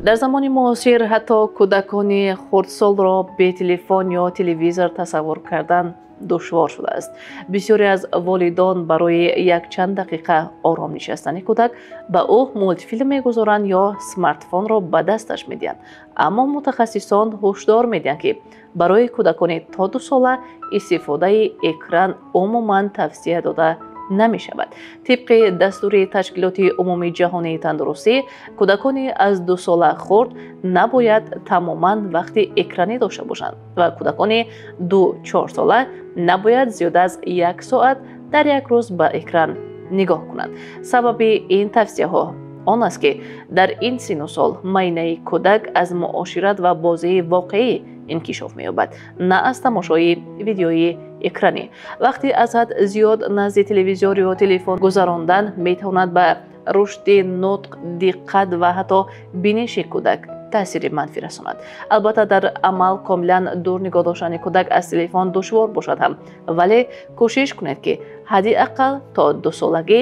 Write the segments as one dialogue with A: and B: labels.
A: Дар замони муосир ҳатто кӯдакони хурдсолро бе телефон ё телевизор тасаввур кардан душвор шудааст. Бисёре аз волидон барои якчанд дақиқа ором нишастани кӯдак ба ӯ мултфилм мегузоранд ё смартфонро ба дасташ медиҳанд. Аммо мутахассисон ҳушдор медиҳанд, ки барои кӯдакони то 2 сола истифодаи экран умуман тавсия дода намешавад. Тибқи дастури Ташкилоти Умумии Ҷаҳонии Тандурустӣ, кӯдакони аз 2 сола хурд набояд тамоман вақти экранӣ дошта бошанд ва кӯдакони 2-4 сола набояд зиёда аз як соат дар як рӯз ба экран нигоҳ кунанд. Сабаби ин тавсияҳо он аст, ки дар ин синну сол майнаи кӯдак аз муошират ва бозии воқеӣ инкишоф меёбад, на аз тамошои видеои экранӣ. Вақти аз ҳад зиёд назди телевизор ё телефон гузарондан метавонад ба рушди нутқ, диққат ва ҳатто биниши кӯдак таъсири манфӣ расонад. Албатта, дар амал комилан дур нигоҳ доштани кӯдак аз телефон душвор бошад ҳам, вале кӯшиш кунед, ки ҳадди ақал то 2 солагӣ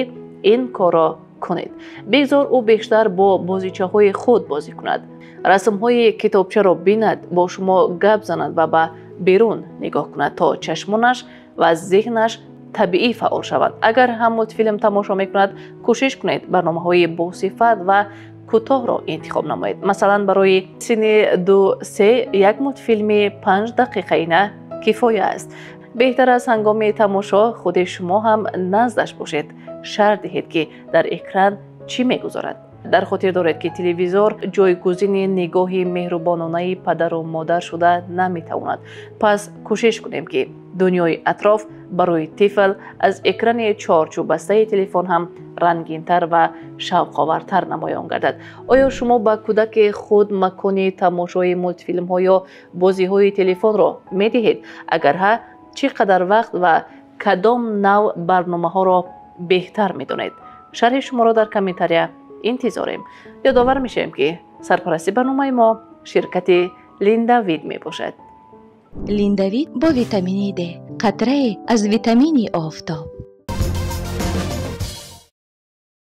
A: ин корро кунед. Бигзор ӯ бештар бо бозичаҳои худ бозӣ кунад, расмҳои китобчаро бинад, бо шумо гап занад ва ба берун нигоҳ кунад, то чашмонаш ва зеҳнаш табиӣ фаъол шавад. Агар ҳам мултфилм тамошо мекунад, кӯшиш кунед барномаҳои босифат ва кӯтоҳро интихоб намоед. Масалан, барои синни 2-3 як мултфилми 5 дақиқаина кифоя аст. Беҳтар аст ҳангоми тамошо худи шумо ҳам наздаш бошед, шарҳ диҳед, ки дар экран чӣ мегузарад. Дар хотир доред, ки телевизор ҷойгузини нигоҳи меҳрубононаи падару модар шуда наметавонад. Пас кӯшиш кунем, ки дунёи атроф барои тифл аз экрани чорчӯбастаи телефон ҳам рангинтар ва шавқовартар намоён гардад. Оё шумо ба кӯдаки худ макони тамошои мултфилмҳо ё бозиҳои телефонро медиҳед? Агар ҳа, чӣ қадар вақт ва кадом навъ барномаҳоро беҳтар медонед? Шарҳи шуморо дар комментария интизорем. Ёдовар мешавем, ки сарпарасти барномаи мо ширкати Линдавид мебошад.
B: Линдавид бо витамини Д, қатрае аз витамини офтоб.